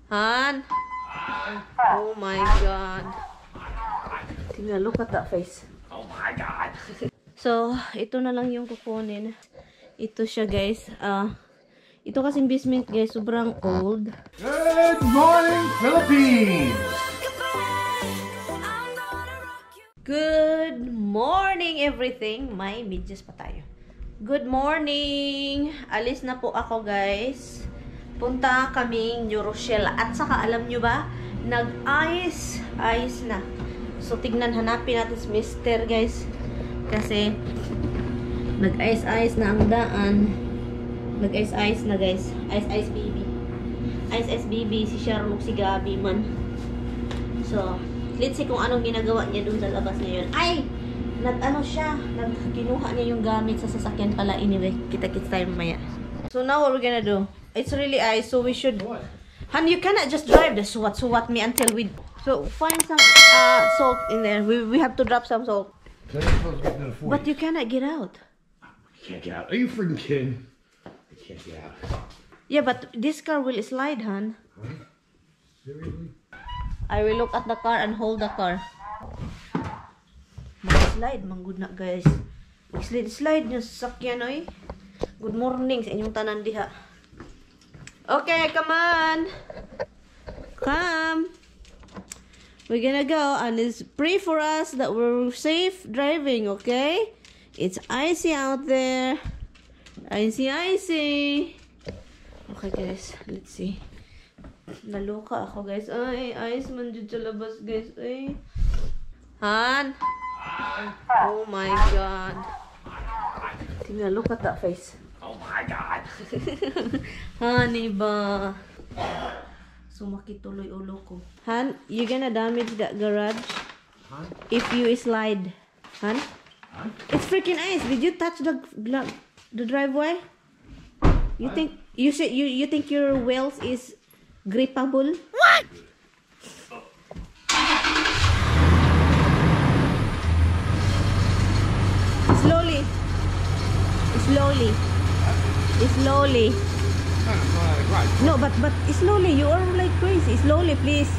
Han? Oh my God. Tingnan, look at that face. Oh my God. So, ito na lang yung kukunin. Ito siya, guys. Ito kasing basement, guys, sobrang old. Good morning, Philippines! Good morning, everything. May medyas pa tayo. Good morning! Alis na po ako, guys. Punta kaming New Rochelle. At saka, alam nyo ba, nag-ice na. So, tignan, hanapin natin si Mister, guys. Kasi, nag-ice na ang daan. Nag-ice na, guys. Ice baby. Ice baby, si Sherlock, si Gabi man. So, let's see kung anong ginagawa niya dun sa labas ngayon. Ay! Nag-ano siya. Kinuha niya yung gamit sa sasakyan pala. Anyway, kita-kits tayo mamaya. So, now what we're gonna do? It's really ice, so we should... Han, you cannot just drive the SWAT me until we... So, find some salt in there. We have to drop some salt. But you cannot get out. I can't get out. Are you freaking kidding? I can't get out. Yeah, but this car will slide, Han. Huh? Seriously? I will look at the car and hold the car. Mag-slide, manggod na, guys. Mag-slide nyo sa sakyan, oy. Good morning sa inyong tanan diha. Okay, come on. Come. We're gonna go and let's pray for us that we're safe driving, okay? It's icy out there. Icy. Okay, guys. Let's see. Naluka ako, guys. Ay, ice man dyan sa labas, guys. Ay. Han? Oh my God. Tingnan, look at that face. Oh my God. Honey ba? Sumakit tuloy ulo ko. Han, you gonna damage that garage? Huh? If you slide. Han? Huh? It's freaking ice. Did you touch the driveway? You think you think your wheels is grippable? What? Slowly. No, but slowly. You are like crazy. Slowly, please.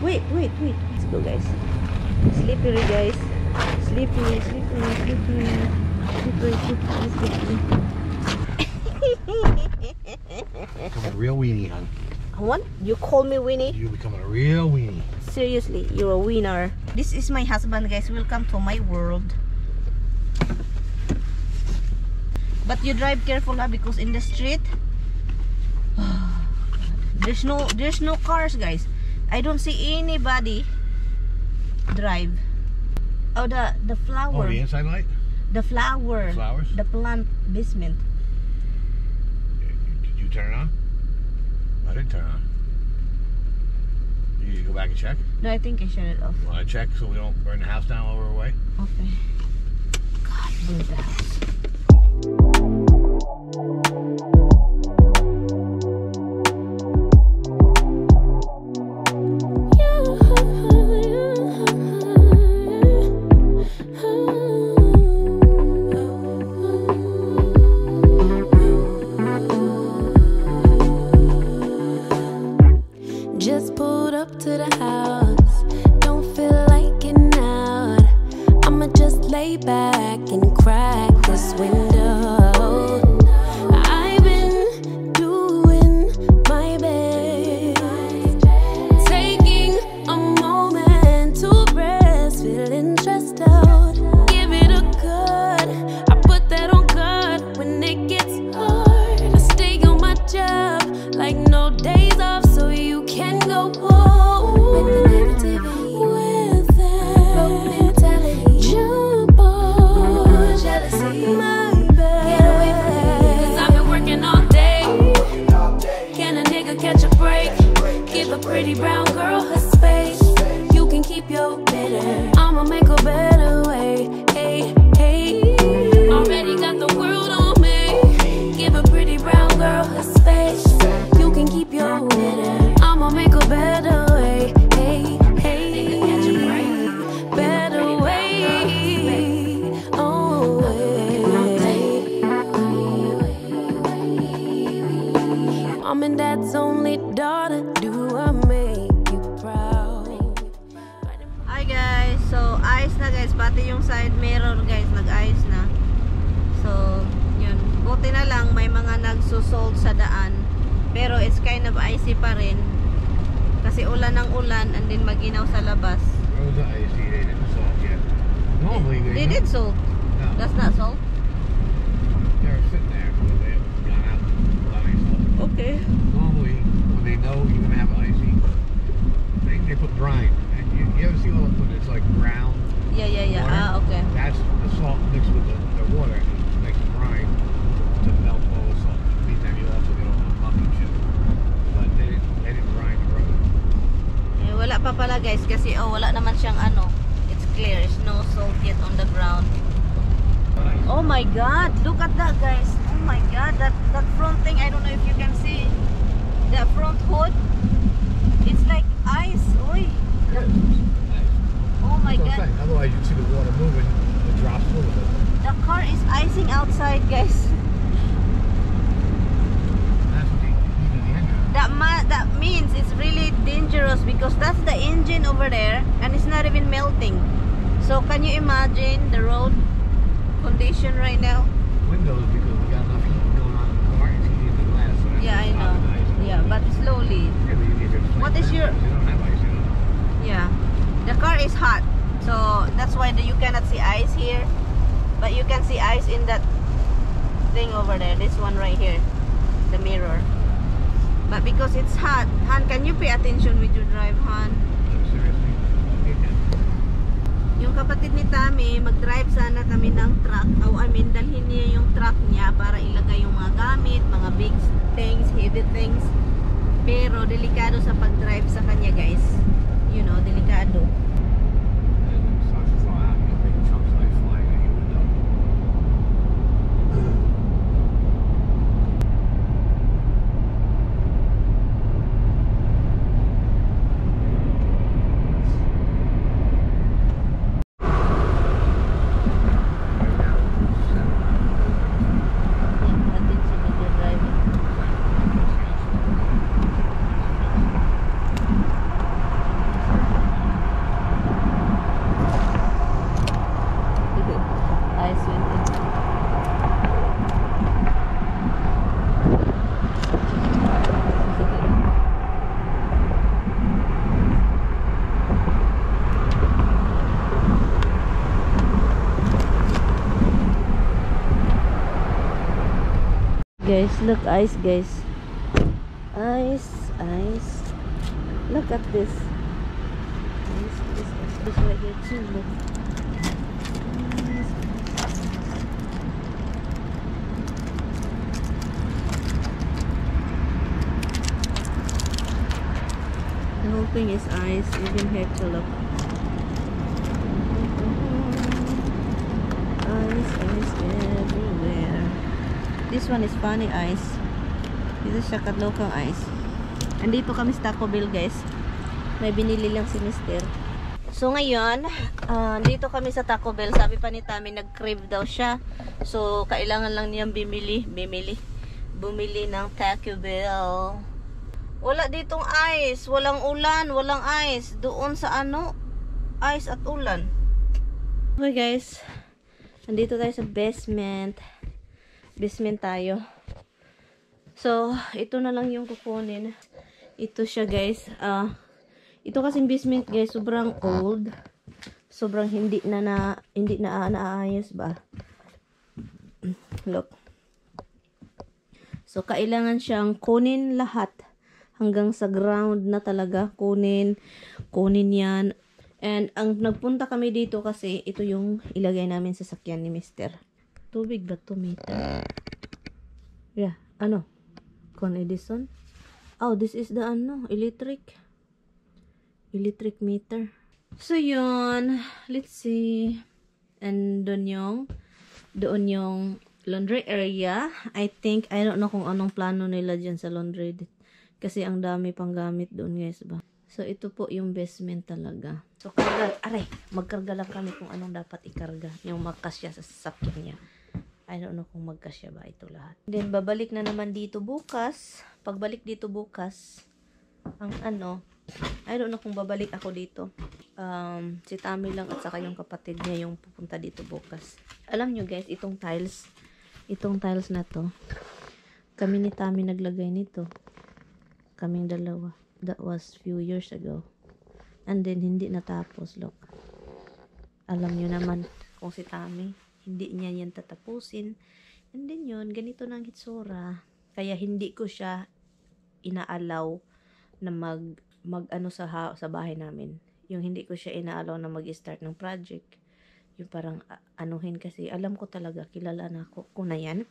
Wait. Let's go, guys. Slippery, guys. Slippery. Becoming a real weenie, hon. What? You call me Winnie? You're becoming a real weenie. Seriously, you're a winner. This is my husband, guys. Welcome to my world. But you drive careful, because in the street, there's no cars, guys. I don't see anybody drive. Oh, the flower. Oh, the inside light? The flower. Flowers? The plant basement. Did you turn it on? I didn't turn it on. You need to go back and check? No, I think I shut it off. Want to check so we don't burn the house down while we're away? Okay. God, burn the house. Just pulled up to the house. Don't feel like getting out. I'ma just lay back and crack Mom and dad's only daughter, do I make you proud? Hi guys, so ayos na guys, pati yung side mirror guys, nag-ayos na. So, yun, buti na lang may mga nagsusold sa daan, pero it's kind of icy pa rin kasi ulan ng ulan and then maginaw sa labas. Where was the icy? They didn't salt yet. Normally They did salt. No. That's not salt. They're sitting there when they have gone out without any salt. Okay. Normally, when they know you're gonna have icy, they put brine. And you ever see when it's like brown? Yeah. Water? Ah, okay. That's the salt mixed with the water. It makes brine to melt all the salt. Meantime, you also get all the mucky shit. But they didn't brine the road. Eh, wala pa pala guys kasi wala naman siyang ano. It's clear. There's no salt yet on the ground. Oh my god, look at that guys. Oh my god, that front thing, I don't know if you can see. That front hood, it's like ice. Oy. Oh my god. Otherwise you'd see the water moving, it drops a little bit. The car is icing outside guys. That's what the engine. That means it's really dangerous because that's the engine over there and it's not even melting. So can you imagine the road condition right now? Windows, because we got enough heat going on in the car, it's heating the glass. So that's Yeah, I know. oxidizing. Yeah, but slowly. Yeah, but you need to What is your- You don't have ice, you know. Yeah, the car is hot, so that's why you cannot see ice here, but you can see ice in that thing over there. This one right here, the mirror. But because it's hot, Han, can you pay attention with your drive, Han? Seriously? Okay, then. Yung kapatid ni Tami, mag-drive sana kami ng truck. I mean, dalhin niya yung truck niya para ilagay yung mga gamit, mga big things, heavy things. Pero delikado sa pag-drive sa kanya, guys. You know, delikado. And it starts to thaw out, you get big chunks of ice flying at your window. Attention with your driving. Ice winter. Guys, look, ice, guys. Ice. Look at this. This right here too. Look. The whole thing is ice, even here to look. Ice everywhere. This one is funny ice. Dito siya kadlokang ice. Andito kami sa Taco Bell guys. May binili lang si Mister. So ngayon, dito kami sa Taco Bell. Sabi pa ni Tami, nag-crave daw siya. So kailangan lang niyang bumili ng Taco Bell. Wala ditong ice, walang ulan, walang ice. Doon sa ano, ice at ulan. Okay guys, nandito tayo sa basement. Basement tayo. So, ito na lang yung kukunin. Ito siya guys. Ito kasing basement guys, sobrang old. Sobrang hindi na naayos ba. Look. So, kailangan siyang kunin lahat. Hanggang sa ground na talaga. Kunin yan. And, ang nagpunta kami dito kasi ito yung ilagay namin sa sakyan ni Mister. Tubig ba to meter? Yeah, ano? Con Edison? Oh, this is the ano, electric meter. So yun, let's see. And doon yung laundry area. I don't know kung anong plano nila dyan sa laundry. Kasi ang dami pang gamit doon guys ba. So ito po yung basement talaga. So magkarga lang kami kung anong dapat ikarga. Yung makasya sa sasakyan niya. I don't know kung magkasya ba ito lahat. Then, babalik na naman dito bukas. Pagbalik dito bukas, ang ano, I don't know kung babalik ako dito. Si Tami lang at saka yung kapatid niya yung pupunta dito bukas. Alam nyo guys, itong tiles na to, kami ni Tami naglagay nito. Kaming dalawa. That was few years ago. And then, hindi natapos, look. Alam nyo naman kung si Tami, hindi niya yan tatapusin. And then yun, ganito ng hitsura. Kaya hindi ko siya inaalaw na mag ano sa bahay namin. Yung hindi ko siya inaalaw na mag-start ng project. Yung parang anuhin kasi. Alam ko talaga, kilala na ko na yan.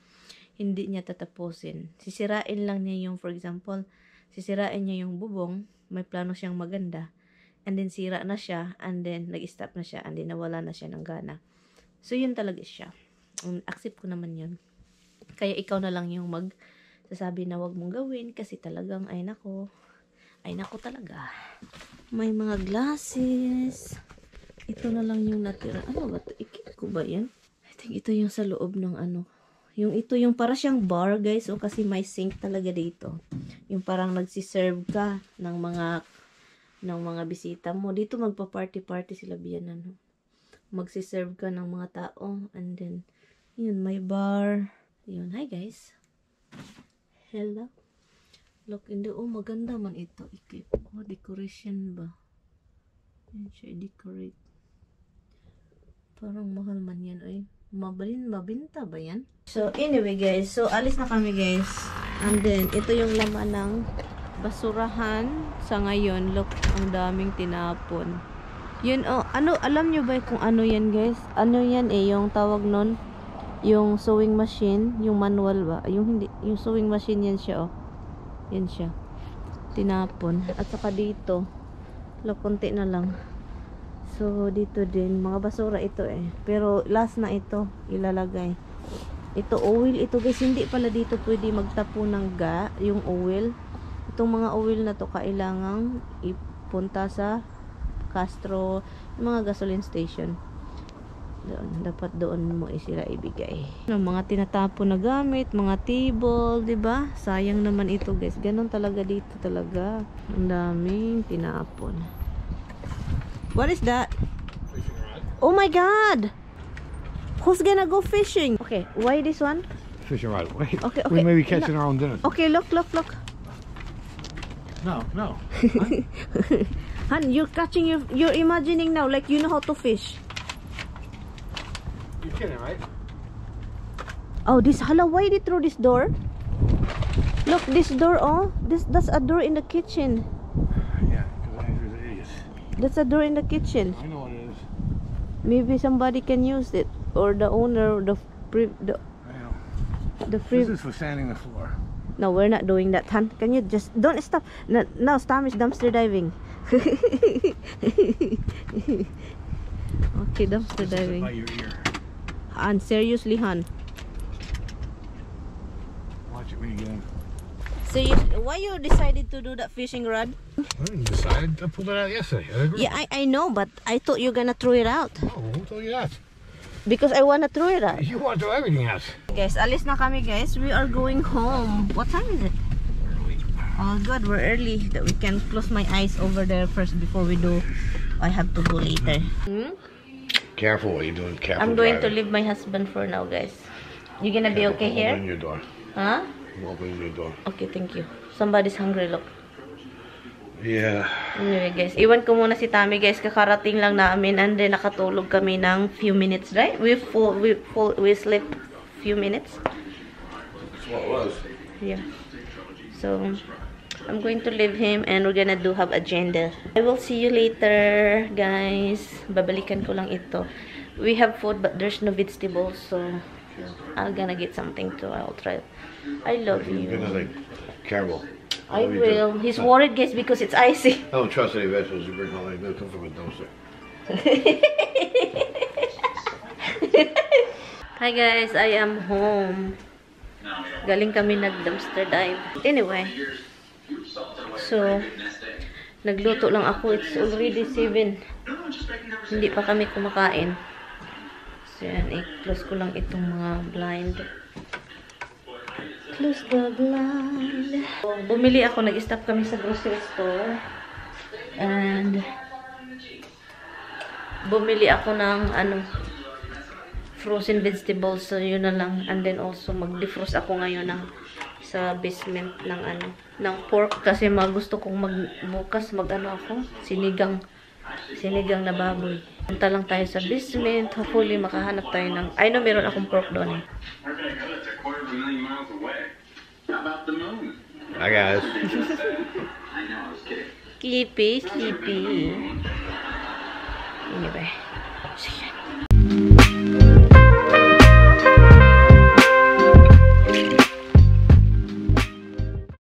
Hindi niya tatapusin. Sisirain lang niya yung, for example, sisirain niya yung bubong. May plano siyang maganda. And then sira na siya. And then nag-stop na siya. And then nawala na siya ng gana. So yun talaga siya. Accept ko naman yun. Kaya ikaw na lang yung magsasabi na wag mong gawin. Kasi talagang ay nako talaga. May mga glasses. Ito na lang yung natira. Ano ba ito? Ikit ko ba yan? I think ito yung sa loob ng ano. Ito yung para siyang bar guys. O kasi may sink talaga dito. Yung parang nagsiserve ka ng mga bisita mo. Dito magpa-party sila biyan ano. Magsiserve ka ng mga tao. And then, yun, may bar. Yun, hi guys. Hello. Look, maganda man ito. Ikip. Decoration ba? Yan siya, decorate. Parang mahal man yan, ay. Mabinta ba yan? So, anyway guys. So, alis na kami guys. And then, ito yung laman ng basurahan. Sa ngayon, look, ang daming tinapon. Yun, alam nyo ba kung ano yan guys? Ano yan yung tawag nun? Yung sewing machine, yung manual ba? Yung sewing machine yan siya Yan siya. Tinapon. At saka dito, look, konti na lang. So, dito din, mga basura ito Pero, last na ito, ilalagay. Ito, oil. Ito guys, hindi pala dito pwede magtapo ng yung oil. Itong mga oil na to, kailangang ipunta sa Castro, yung mga gasoline station. Dapat doon mo sila ibigay. Mga tinatapon na gamit, mga table, 'di ba? Sayang naman ito, guys. Ganon talaga dito talaga. Ang daming tinapon. What is that? Fishing rod. Oh my god. Who's gonna go fishing? Okay, why this one? Fishing rod. Wait. Okay. We may be catching our own dinner. Okay, look. No. Han, you're imagining now like you know how to fish. You're kidding, right? Oh, why did through this door? Look, this door, that's a door in the kitchen. Yeah, because Andrew's an idiot. That's a door in the kitchen. I know what it is. Maybe somebody can use it, or the owner, I know. This is for sanding the floor. No, we're not doing that, Han. Can you just don't stop? Now, Stam is dumpster diving. Okay, dumpster diving. By your ear. Han, seriously, Han. Watch it when you get in. Seriously, why you decided to do that fishing rod? I didn't decide. I pulled it out yesterday. I agree. Yeah, I know, but I thought you're gonna throw it out. Oh, who told you that? Because I wanna throw it out. You want to throw everything out. Guys, alis na kami guys. We are going home. What time is it? Oh good, we're early. That we can close my eyes over there first before we do. I have to go later. Careful what you're doing. Careful. I'm going to leave my husband for now, guys. You gonna be okay here? Open your door. Huh? I'm opening your door. Okay, thank you. Somebody's hungry, look. Yeah. Anyway, guys, iwan ko muna si Tami, guys. Kakarating lang namin and then nakatulog kami ng few minutes, right? We slept few minutes. That's what it was. Yeah. So, I'm going to leave him and we're gonna have agenda. I will see you later, guys. Babalikan ko lang ito. We have food but there's no vegetables, so I'm gonna get something too. I'll try. I love you. You're gonna like caramel. I will. He's worried, guys, because it's icy. I don't trust any vegetables you bring home. They come from a dumpster. Hi guys, I am home. Galing kami nag-dumpster dive. Anyway, so nagluto lang ako. It's already 7. Hindi pa kami kumakain. So, yan. I-close ko lang itong mga blind. Close the blind. So, bumili ako. Nag-stop kami sa grocery store. And bumili ako ng frozen vegetables. So, yun na lang. And then also, mag-defrost ako ngayon sa basement ng pork. Kasi gusto kong bukas ako, sinigang na baboy. Punta lang tayo sa basement. Hopefully, makahanap tayo ng, I know, meron akong pork doon. Hi guys. Sleepy. Anyway. Sige.